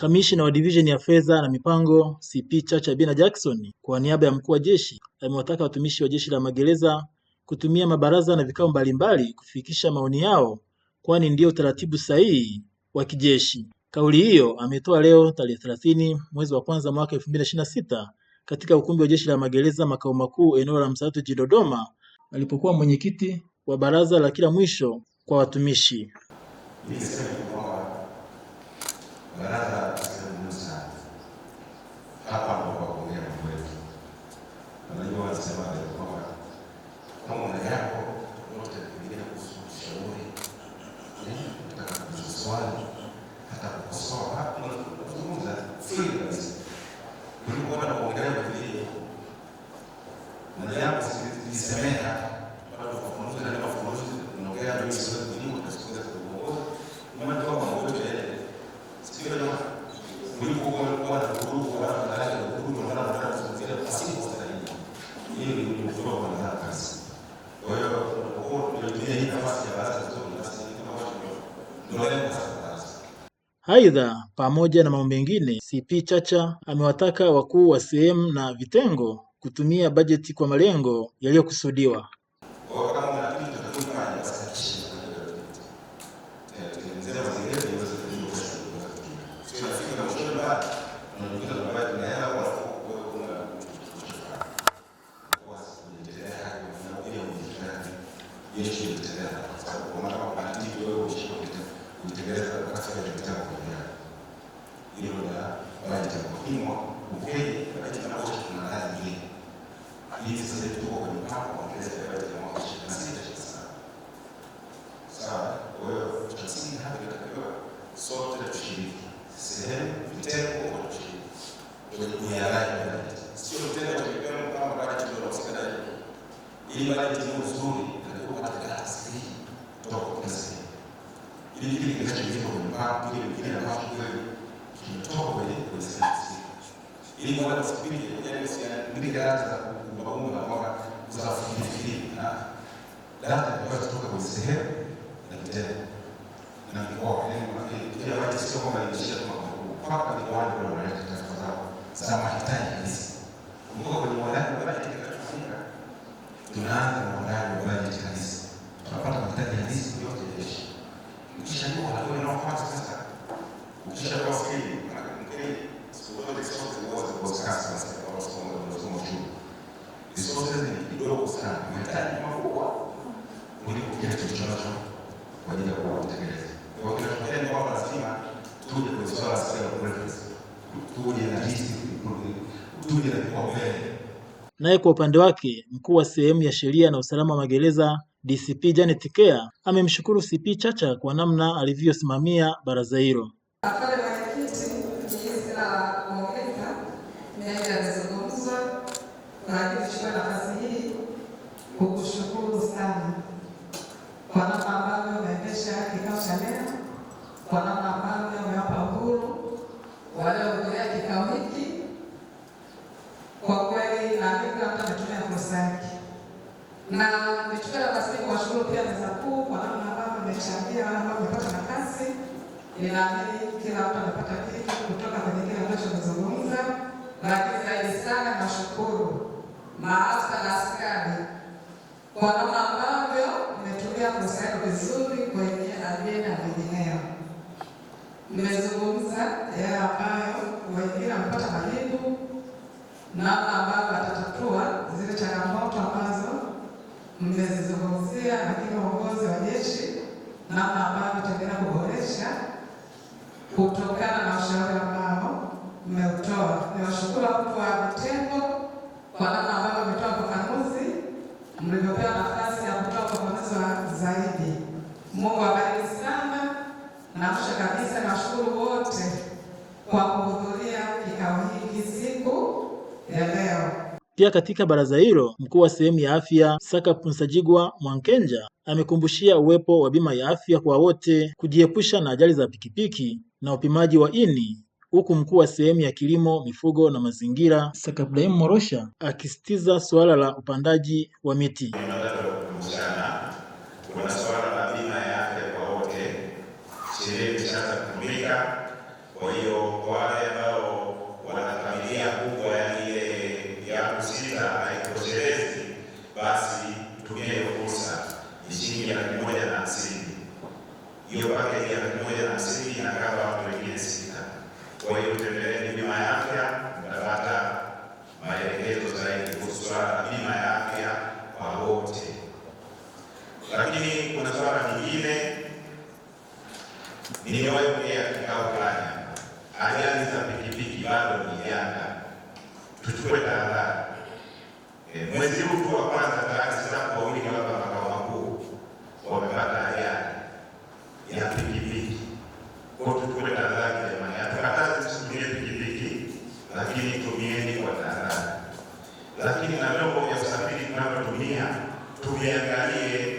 Kamishna wa Divisheni ya Fedha na Mipango CP Chacha Bina Jackson kwa niaba ya Mkuu wa Jeshi amewataka watumishi wa Jeshi la Magereza kutumia mabaraza na vikao mbalimbali kufikisha maoni yao kwani ndio utaratibu sahihi wa kijeshi. Kauli hiyo ametoa leo tarehe 30 mwezi wa kwanza mwaka 2026 katika ukumbi wa Jeshi la Magereza makao makuu eneo la Msalato jijini Dodoma alipokuwa mwenyekiti wa baraza la kila mwisho kwa watumishi. Niseme kwamba baraza ni sehemu muhimu sana. Hapa ndipo pa kuongea mambo yetu. Unajua wanasemaje kwamba kama una jambo lolote pengine kuhusu ushauri, unataka kuuliza swali, hata kukosoa, hapa unazungumza free kabisa. Kuliko kwenda kuongelea kwa vile una jambo lisemea hapa, watu ufafanuzi na ufafanuzi, unaongea mimi siwezi kujibu, utasikiliza kwa uongozi. Maana kwa mambo yote yale sio jamaa kuliko kuwa na vurugu wala madaraja ya vurugu na wala kuzungumzia pasipo stahili. Hiyo ni kutoka kwa nidhamu kazi. Kwa hiyo tunapokuwa tunatumia hii nafasi ya baraza vizuri, basi ni kama watu ndio lengo sasa la baraza. Aidha, pamoja na mambo mengine, CP Chacha amewataka wakuu wa sehemu na vitengo kutumia bajeti kwa malengo yaliyokusudiwa. Kwa hiyo kama una kitu cha kufanya, basi hakikisha unafanya hiyo kitu. Tengenezea mazingira ili uweze kujibu pesa kuweza kutumia. Sio nafika mwishoni bado unajikuta tunabaki tuna hela kwa wewe kuna unachofanya. Kwa kujitetea haki na pia kujitetea haki. Jeshi litetea haki kwa sababu kwa maana kwamba taratibu wewe umeshindwa kuitekeleza wakati wa kitabu kwa hiyo. Hilo la bajeti ya kupimwa ukweli bajeti ya mwaka tunaandaa nyingine. Hivi sasa hivi tuko kwenye mpango wa kuongeza bajeti ya mwaka 26 27. Sawa? Kwa hiyo cha msingi hapa inatakiwa sote tushiriki, sehemu, vitengo, wote tushiriki kwenye kuiandaa hiyo bajeti. Sio kitengo cha kitengo kama bajeti ndio inahusika nayo. Ili bajeti iwe nzuri, inatakiwa upate data sahihi kutoka kwa kila sehemu, ili kile kinachoingizwa kwenye mpango kile kile ambacho kweli kimetoka kwenye sehemu husika, ili wala usipige, yaani usiandike data za kuumbaumba kwamba za kufikiri na data inapaswa kutoka kwenye sehemu na kitengo na mikoa. Yaani kila bajeti sio kwamba inaishia tu makao makuu, mpaka mikoani kuna wanaleta taarifa zao za mahitaji halisi. Kumbuka kwenye uandaji wa bajeti kinachofanyika, tunaanza na uandaji wa bajeti halisi, tunapata mahitaji halisi yote ya jeshi. Ukishajua hatua inayofuata sasa, ukishakuwa skili, maana mkeni siku zote resources huwa ziko scarce, wanasoma uchumi, resources ni kidogo sana, mahitaji makubwa kuliko kile tulichonacho kwa ajili ya kutekeleza. Kwa hiyo kinachotokea ni kwamba lazima tuje kwenye swala la scale of preference, tuje na list, tuje na vipaumbele. Naye kwa upande wake, mkuu wa sehemu ya sheria na usalama wa magereza DCP Janet Kea amemshukuru CP Chacha kwa namna alivyosimamia baraza hilo. Afande mwenyekiti, mimi sina la kuongeza, mengi yamezungumzwa, lakini nichukue nafasi hii kukushukuru sana kwa namna ambavyo umeendesha kikao cha leo, kwa namna ambavyo umewapa uhuru waliohudhuria kikao hiki. Kwa kweli naamini kila mtu ametumia fursa yake, na nichukue nafasi hii kuwashukuru pia meza kuu kwa namna ambavyo mmechangia, wale ambao mmepata nafasi. Ninaamini kila mtu amepata kitu kutoka kwenye kile ambacho mmezungumza, lakini zaidi sana nashukuru maafisa na askari kwa namna ambavyo mmetumia fursa yenu vizuri kwenye ajenda mengineyo. Mmezungumza yale ambayo wengine wamepata majibu, namna ambavyo watatatua zile changamoto ambazo mmezizungumzia, lakini uongozi wa jeshi namna ambavyo tutaendelea kuboresha kutokana na ushauri ambao mmeutoa. Niwashukuru wakuu wa vitengo kwa namna ambavyo mmetoa ufafanuzi, mlivyopewa nafasi ya kutoa ufafanuzi wa zaidi. Mungu awabariki sana, na mwisho kabisa niwashukuru wote kwa kuhudhuria kikao hiki siku ya leo. Pia katika baraza hilo, mkuu wa sehemu ya afya Sakapu Nsajigwa Mwankenja amekumbushia uwepo wa bima ya afya kwa wote, kujiepusha na ajali za pikipiki na upimaji wa ini, huku mkuu wa sehemu ya kilimo, mifugo na mazingira Sakapu Ibrahim Morosha akisisitiza suala la upandaji wa miti. Matatu ya kukumbushana, kuna swala la bima ya afya kwa wote, sheria imeshaanza kutumika. Kwa hiyo kwa wale ambao wana familia kubwa, yaani ile ya watu 6 haitoshelezi, basi tumia hiyo fursa. Ni shilingi 150,000. Hiyo package ya 150,000 inakava watu wengine 6. Kwa hiyo tembeleeni bima ya afya, mtapata maelekezo zaidi kuhusu swala la bima ya afya kwa wote. Lakini kuna swala nyingine niliwahi kuongea kikao fulani, ajali za pikipiki bado ni janga, tuchukue tahadhari. Mwezi huu tu wa kwanza tayari stafu wawili hapa makao makuu wamepata ajali ya pikipiki. Kwa hiyo tuchukue tahadhari jamani, hatukatazi msitumie pikipiki, lakini tumieni kwa tahadhari. Lakini na vyombo vya usafiri tunavyotumia tuviangalie.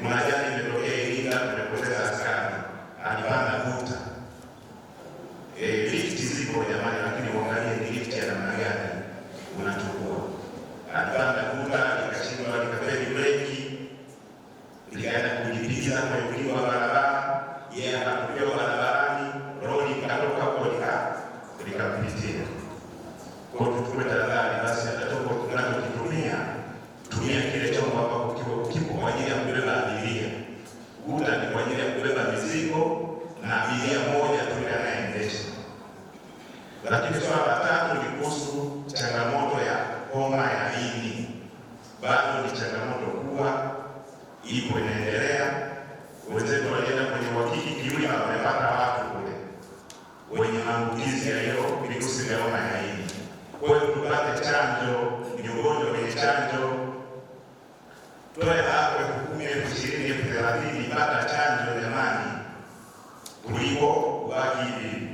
Kuna ajali imetokea Iringa, tumepoteza askari, alipanda guta. Lifti zipo jamani, lakini uangalie ni lifti ya namna gani unachukua. Alipanda guta likashindwa, likafeli breki, likaenda kujipigiza kwenye ukingo wa barabara, yeye akatupiwa barabarani, lori ikatoka huko likampitia. Kwa hiyo tuchukue tahadhari basi, hata chombo tunachokitumia tumia kile chombo ambacho kipo kwa ajili ya kubeba abiria. Guta ni kwa ajili ya kubeba mizigo na abiria moja tu ndiye anayeendesha. Lakini swala la tatu ni kuhusu changamoto ya homa ya ini. Bado ni changamoto kubwa, ipo inaendelea. Wenzetu walienda kwenye uhakiki Kiwima, wamepata watu kule wenye maambukizi ya hiyo virusi vya homa ya ini. Kwa hiyo tupate chanjo, ni ugonjwa wenye chanjo. Toe hapo 10,000, 20,000, 30,000, pata chanjo jamani, kuliko kubaki hivi.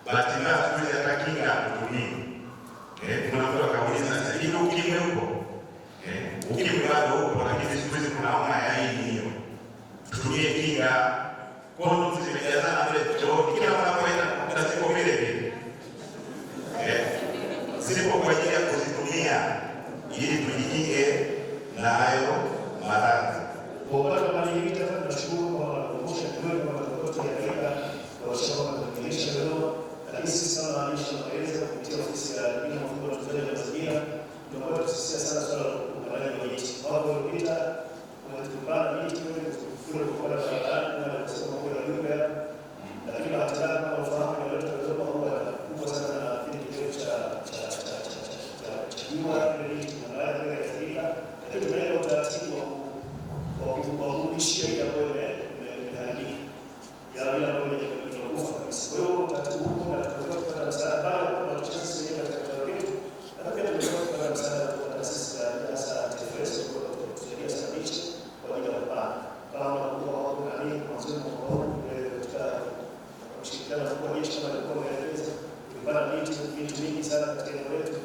Bahati mbaya siku hizi hata kinga hatutumii. Kuna mtu akauliza sasa hivi ukimwi huko? Ukimwi bado upo, lakini siku hizi kuna homa ya ini hiyo. Tutumie kinga. Kondomu zimejazana vile chooni, kila unapoenda kukuta ziko vile vile. Zipo kwa ajili ya kuzitumia ili tujikinge na hayo maradhi. Kwa upande wa mwenyekiti hapa tunashukuru kwa kukumbusha kidogo kwamba tulikuwa tukihangaika kuhakikisha kwamba tunakamilisha Dodoma, lakini sisi kama waandishi wa magereza kupitia ofisi ya Kilimo, Mifugo na Utunzaji wa Mazingira tumekuwa tukisisitiza sana swala la upandaji wa miti. Mwaka uliopita tulipanda miti kule kupanda barabarani na kusema kule jumbe, lakini bahati mbaya kama unafahamu eneo letu la Dodoma huwa kubwa sana na kipindi kirefu cha jua, ile miti kuna baadhi ya inayoathirika, lakini tumeweka utaratibu wa kurudishia ile ambayo imeharibika, ya ile ambayo imekufa kabisa. Kwa hiyo utaratibu huu na tumekuwa tukipata msaada pale kwa sisi wenyewe katika kituo chetu, na pia tumekuwa tukipata msaada kutoka taasisi za hasa TFS kwa kutusaidia sana miche kwa ajili ya kupanda. Kama unakumbuka mwaka nani mwanzoni mwa mwaka huu katika kushirikiana na mkuu wa jeshi kama alikuwa ameeleza, tulipanda miti mingi sana katika eneo letu.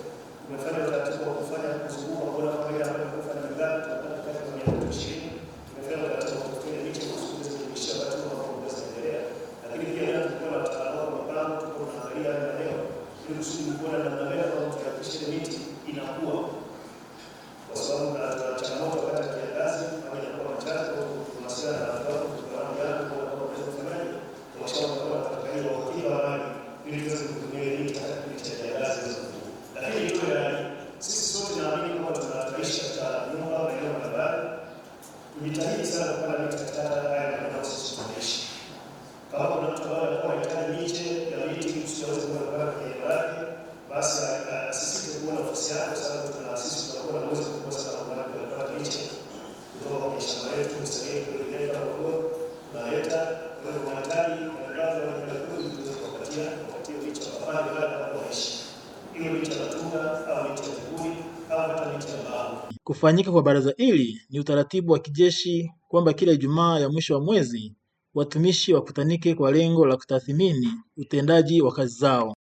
Tumefanya utaratibu wa kufanya kuzunguka kuona kama ile ambayo imekufa ni mingapi, tunapata kati ya 320. Tumefanya utaratibu wa kufanya miche kusudi kurudishia wakati wa mvua zinaendelea. Lakini pia jana tulikuwa na wataalamu wa mipango, tulikuwa tunaangalia haya maeneo ili kusudi kuona namna gani ambavyo tutahakikisha ile miti inakuwa, kwa sababu na changamoto wakati wa kiangazi maji yanakuwa machache. Kwa hiyo tunawasiliana na watu wako, tulikuwa nao jana kuona kama tunaweza kufanyaje, kuhakikisha kwamba tunapata hiyo uhakika wa maji ili tuweze kutumia ile miti hata kipindi cha kiangazi iweze kukua. Lakini nitoe rai, sisi sote naamini kwamba tunaishi katika nyumba, maeneo mbalimbali, tujitahidi sana kupanda miti katika haya maeneo ambayo sisi tunaishi. Kama kuna mtu ambaye anakuwa anahitaji miche ya miti kusudi aweze kupanda kwenye eneo lake, basi asisite kuona ofisi yako, kwa sababu sisi tunakuwa na uwezo mkubwa sana wa kupata miche kutoka kwenye shamba letu, bustani yetu ile Morogoro, tunaleta. Kwa hiyo mahitaji mbalimbali ya watu tuweze kuwapatia miche wakapande pale ambapo wanaishi, iwe miti ya matunda au miti ya vivuli au hata miti ya mbao. Kufanyika kwa baraza hili ni utaratibu wa kijeshi kwamba kila Ijumaa ya mwisho wa mwezi watumishi wakutanike kwa lengo la kutathmini utendaji wa kazi zao.